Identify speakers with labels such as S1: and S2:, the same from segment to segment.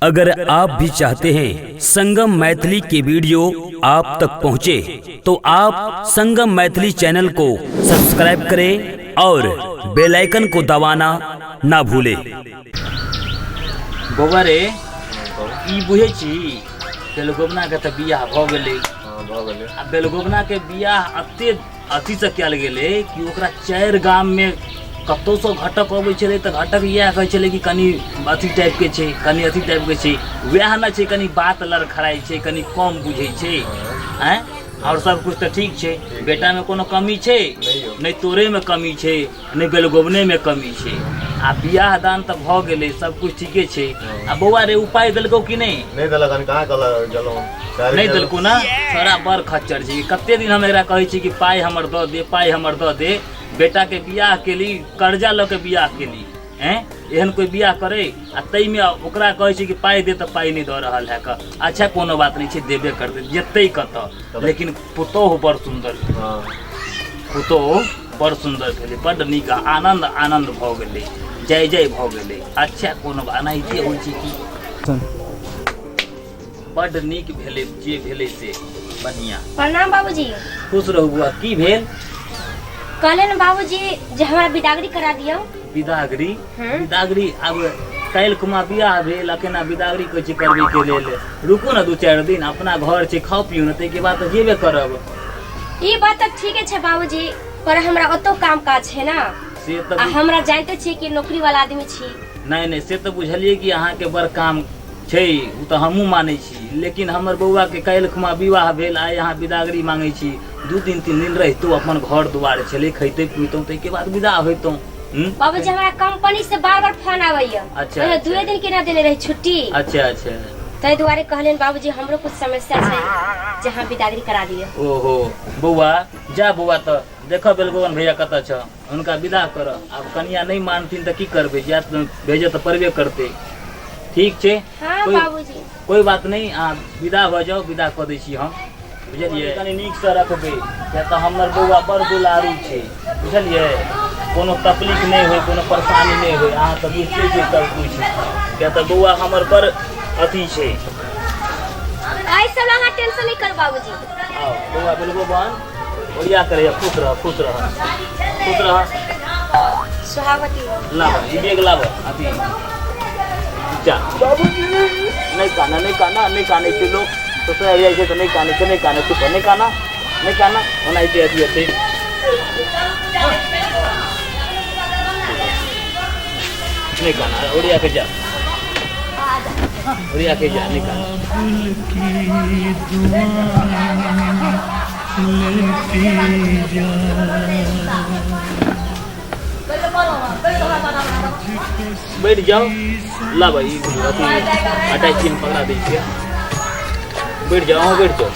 S1: अगर आप भी चाहते हैं संगम मैथिली के वीडियो आप तक पहुंचे, तो आप संगम मैथिली चैनल को सब्सक्राइब करें और बेल आइकन को दबाना ना भूलें।
S2: बौआ रे, ई बुझै छी, बेलगोबना के तऽ बियाह भऽ गेलै।
S3: हँ, भऽ गेलै।
S2: आ बेलगोबना के बियाह एते अथीसँ कयल गेलै कि ओकरा चारि गाममे कतहुसँ घटक अबै छलै तऽ घटक इएह कहै छलै कि कनि अथी टाइपके छै, कनि अथी टाइपके छै। वएह ने छै, कनि बात लड़खड़ाइ छै, कनि कम बुझै छै। आँय, आओर सब कुछ तऽ ठीक छै? बेटामे कोनो कमी छै?
S3: नहि यौ।
S2: नहि तोरेमे कमी छै, नहि बेलगोबनेमे कमी छै। आ बियाह दान तऽ भऽ गेलै, सब कुछ ठीके छै। आ बौआ रे, उपाय देलकौ कि नहि?
S3: नहि देलक हन। कहाँ कहलक गेलहुँ?
S2: नहि देलकौ ने? छोड़ा बड़ खच्चर छै। कते दिन हम एकरा कहै छी कि पाइ हमर दऽ दे, पाइ हमर दऽ दे। बेटाके बियाह केली, कर्जा लऽ के बियाह केली। हैं, एहन कोइ बियाह करे? आ ताहिमे ओकरा कहै छै कि पाइ दे, तऽ पाइ नहि दऽ रहल है। अच्छा, कोनो बात नहि छै, देबे करतै, जेतै कतऽ। लेकिन पुतोहु बड़ सुन्दर। पुतोहु बड़ सुन्दर भेलै, बड्ड नीक। आनन्द आनन्द भऽ गेलै, जय जय भऽ गेलै। अच्छा, कोनो बात एनाहिते होइ छै कि बड्ड नीक भेलै, जे भेलै से बढ़िआँ।
S4: प्रणाम बाबूजी।
S2: खुश रहू बौआ, की भेल?
S4: कहले ने बाबूजी जे हमरा बिदागरी करा दियौ।
S2: बिदागरी? बिदागरी आब काल्हि कुमा बियाह भेल आ केना बिदागरी कहै छै करबै के लेल? रुकू ने दू चारि दिन, अपना घर छै, खाउ पियू ने, ताहिके बाद तऽ जेबे करब।
S4: ई बात तऽ ठीके छै बाबूजी, पर हमरा ओतौ काम काज छै ने।
S2: से तऽ
S4: आ हमरा जानते छियै कि नौकरी वाला आदमी छी।
S2: नहि नहि, से तऽ बुझलियै कि अहाँके बड़ काम छै, ओ तऽ हमहूँ मानै छी। लेकिन हमर बौआके काल्हि खुमा विवाह भेल, आइ अहाँ बिदागरी मांगै छी। 2 दिन 3 दिन रहितहुँ, अपन घर दुआर छलै, खैतै पीतहुँ, ताहिके बाद विदा होइतहुँ।
S4: बाबूजी, हमरा कंपनी से बार बार फोन आबैया। ओहिमे दुए दिन केना देने रही छुट्टी।
S2: अच्छा अच्छा
S4: ताहि दुआरे कहलियनि बाबूजी, हमरो कुछ समस्या छै जे अहाँ बिदागरी करा दिअ।
S2: ओहो बौआ, जा बौआ, तऽ देखऽ बेलगोवन भैया कतऽ छऽ, हुनका विदा कर। आब कनिया नहि मानथिन तऽ की करबै? जायत तऽ भेजऽ तऽ पड़बे करतै। ठीक छै।
S4: हँ।
S2: कोइ
S4: बाबूजी।
S2: कोइ बात नहि, अहाँ विदा भऽ जाउ, विदा कऽ दै छी हम। बुझलियै? कनि नीकसँ रखबै, किया तऽ हमर बौआ बड़ दुलारू छै, बुझलियै? कोनो तकलीफ नहि होइ, कोनो परेशानी नहि होइ। अहाँ तऽ बुझिते छियै सब किछु, किया तऽ बौआ हमर बड़ अथी छै।
S4: एहि सब अहाँ टेंशन नहि करू बाबूजी।
S2: आउ बौआ, बोलबो बहन ओरिया करे। खुश रह, खुश रह, खुश रह।
S4: सुहागवती हो।
S2: लाब ई बैग, लाब अथी, जा। नहि काना, नहि काना, नहि कानै छै लोक। ससुराल जाइ छै तऽ नहि कानै छै। नहि कानै, चुप, नहि काना, नहि काना। ओनाहिते अथी हेतै। नहि काना, ओरिया के जा, ओरिया के जा, नहि काना। बैठ जाओ। लाब ई अथी अटैची हम पकड़ा दै छियै। बैठ जाओ, अहूँ बैठ जाओ,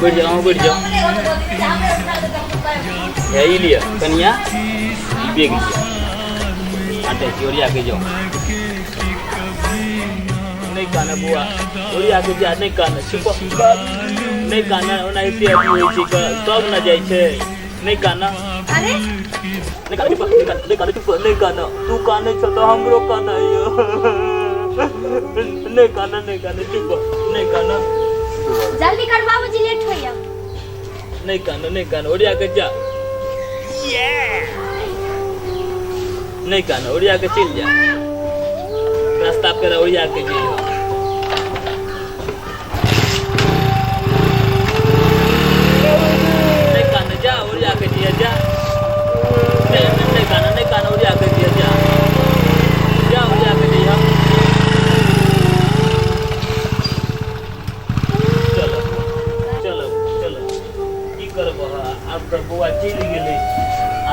S2: बैठ जाओ, अहूँ बैठ जाओ। हे, ई लिअ कनिया, ई बैग लिअ, अटैची ओरिया के जाओ। नहि काना बुआ, ओरिया के जा, नहि काना, चुप, नहि काना। ओनाहिते अथी होइ छै, सब ने जाइ छै। नहि काना।
S4: अरे।
S2: नहि काना, चुप, नहि काना, नहि काना, चुप, नहि काना। तू कानै छ तऽ हमरो काना यौ। नहि काना, नहि काना, चुप, नहि काना।
S4: जल्दी कर बाबूजी, लेट होइया।
S2: नहि काना, नहि काना, ओरिया के जा। नहि काना, ओरिया के चलि जा। रास्ता पे ओरिया के जइहो। नहि काना, जा, ओरिया के जइहे, जा। नहि नहि, नहि काना, नहि काना, ओरिया के जइहे, जा, जा, ओरिया के जइहे। चलो, चलो, चलो। की करबह, आब तऽ बौआ चलि गेलै।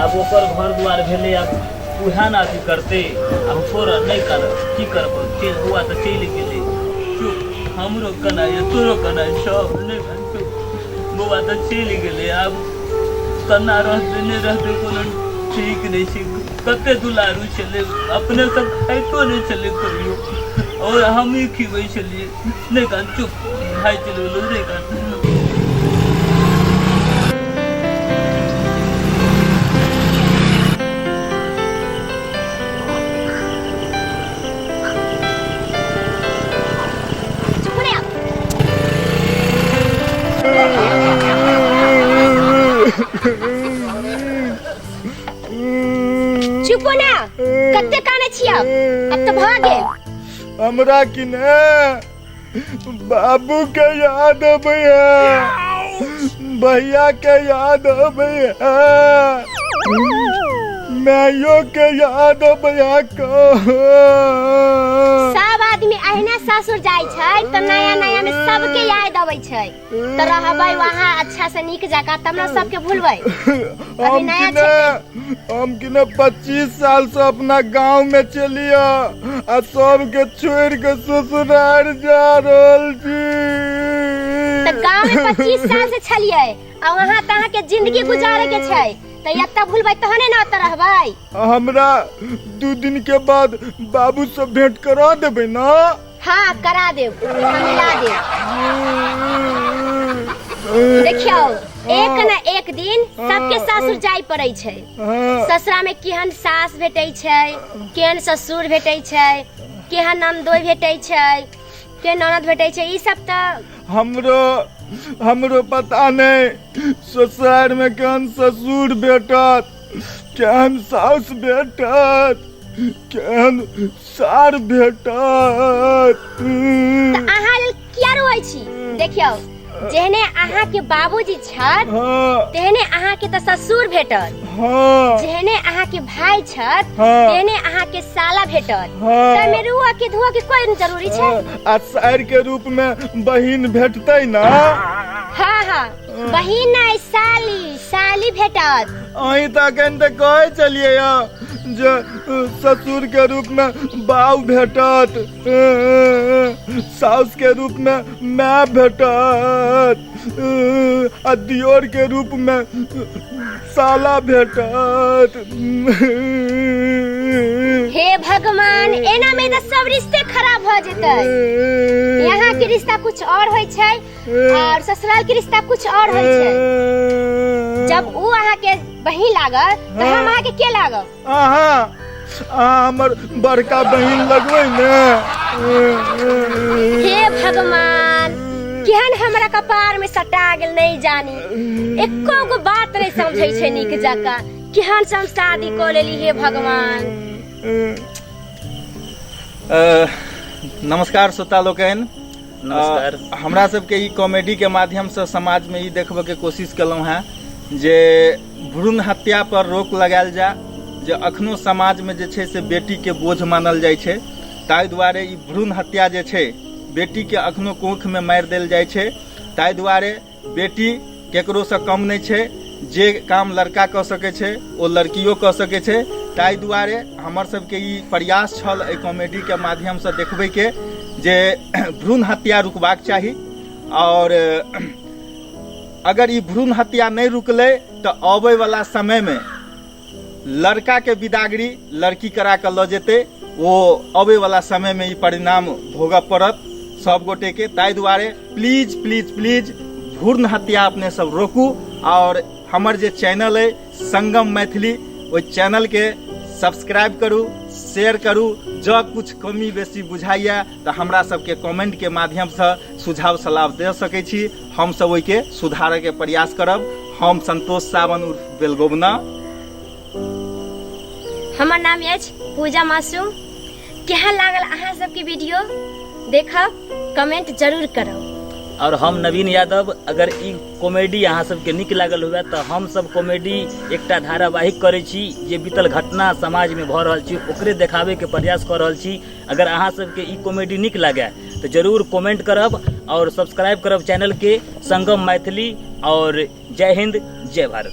S2: आब ओकर घर दुआर भेलै, आब उएह ने अथी करतै। आब छोड़, नहि कर, की करबह? चलि, बौआ तऽ चलि गेलै। चुप, हमरो कनाइ, तोरो कनाइ छौ। नहि कान, चुप। बौआ तऽ चलि गेलै, आब केना रहतै, नहि रहतै, कोनो ठीक नहि छै। कते दुलारू छलै, अपने सब खाइतो नहि छलै कहियो, आओर हमही खिबै छलियै। नहि कान, चुप, भाइ चलि गेलौ, नहि कान।
S4: छी अब, अब तऽ भऽ गेल।
S5: हमरा कि ने बाबू के याद अबैया, भैया के याद अबैया, माइयो के याद अबैया।
S4: सब आदमी अहिना ससुर जाइ छै तऽ नया नया में सबके याद अबै छै। तऽ रहबै वहाँ अच्छा से नीक जकाँ तब ने सबके भूलबै। अभी नया छै।
S5: हम कि ने 25 साल से अपना गांव में चलिया आ सबके छोड़ के ससुराल जा रहल छी।
S4: तऽ गांव में 25 साल से छलियै आ वहाँ तऽ अहाँके जिंदगी गुजारे के छै, तऽ एतऽ भूलबै तहने ने ओतऽ रहबै।
S5: हमरा 2 दिन के बाद बाबू से भेंट करा देबै ना?
S4: हाँ करा देब, हम मिला देब। देखियौ एक न एक दिन सबके सासुर जाय पड़ै छै। ससुरा में केहन सास भेटै छै, केहन ससुर भेटै छै, केहन ननदोइ भेटै छै, केहन ननद भेटै छै, ई सब तऽ
S5: हमरो हमरो पता नहीं ससुराल में केहन ससुर भेटत, केहन सास भेटत, केहन सार भेटत।
S4: तऽ अहाँ लेल किया रोै छी? देखियौ जेहने अहाँ के बाबूजी छथि तेहने अहाँ के तऽ ससुर भेटत, जेहने अहाँ के भाई छथि तेहने अहाँ के साला भेटत। तऽ मे रुआ के धुआ के कोई जरूरी छै?
S5: आ सार के रूप में बहिन भेटतै ना?
S4: हाँ हाँ बहिन नहीं, साली, साली भेटत।
S5: अहीं तऽ अखन तऽ कहै छलियै जे ससुर के रूप में बाऊ भेटत, साउस के रूप में माय भेटत, आ दियोर के रूप में साला भेटत।
S4: हे भगवान, एना में तऽ सब रिश्ते खराब भऽ जेतै। यहाँ के रिश्ता कुछ और होइ छै और ससुराल के रिश्ता कुछ और होइ छै। जब उ अहाँ के बहिन लागत तऽ हम अहाँ के के लागब?
S5: अहाँ अहाँ हमर बड़का बहिन लगबै ने।
S4: हे भगवान, केहन हमरा कपार में सटा गेल नहीं जानी। एको गो बात नहीं समझै छै नीक जकाँ। केहन से हम शादी कऽ लेली हे भगवान।
S6: नमस्कार श्रोता लोकनि।
S2: नमस्कार।
S6: हमरा सबके ई कॉमेडी के माध्यम से समाज में ई देखबे के कोशिश केलहुँ हेँ जे भ्रूण हत्या पर रोक लगायल जाय, जे अखनो समाज में जे छै से बेटी के बोझ मानल जाइ छै, ताहि दुआरे ई भ्रूण हत्या जे छै बेटी के अखनो कोख में मारि देल जाइ छै। ताहि दुआरे बेटी केकरोसँ कम नहि छै, जे काम लड़का कऽ सकै छै ओ लड़कियो कऽ सकै छै। ताहि दुआरे हमर सबके ई प्रयास छल एहि कॉमेडीके माध्यमसँ देखबैके जे भ्रूण हत्या रुकबाक चाही, आओर अगर ई भ्रूण हत्या नहि रुकलै तऽ अबैवला समयमे लड़काके बिदागरी लड़की करा कऽ लऽ जेतै, ओ अबैवला समयमे ई परिणाम भोगऽ पड़त सब गोटेके। ताहि दुआरे प्लीज प्लीज प्लीज भ्रूण हत्या अपने सब रोकू, आओर हमर जे चैनल अइ संगम मैथिली, ओहि चैनलके सब्सक्राइब करू, शेयर करू। जँ कुछ कमी बेसी बुझाइए तऽ हमरा सबके कमेंटके माध्यमसँ सुझाव सलाह दे सकै छी, हमसब ओहिके सुधारऽके प्रयास करब। हम संतोष सावन उर्फ बेलगोबना।
S4: हमर नाम अछि पूजा मासूम। केहन लागल अहाँ सबके वीडियो देखब, कमेंट जरूर करब।
S2: और हम नवीन यादव, अगर ई कॉमेडी अहाँ सबके नीक लागल हुए तऽ हम सब कॉमेडी एकटा धारावाहिक करै छी, जे बीतल घटना समाज में भऽ रहल छी ओकरे देखाबे के प्रयास कऽ रहल छी। अगर अहाँ सबके ई कॉमेडी नीक लागे तऽ जरूर कमेंट करब और सब्सक्राइब करब चैनल के संगम मैथिली। और जय हिंद, जय भारत।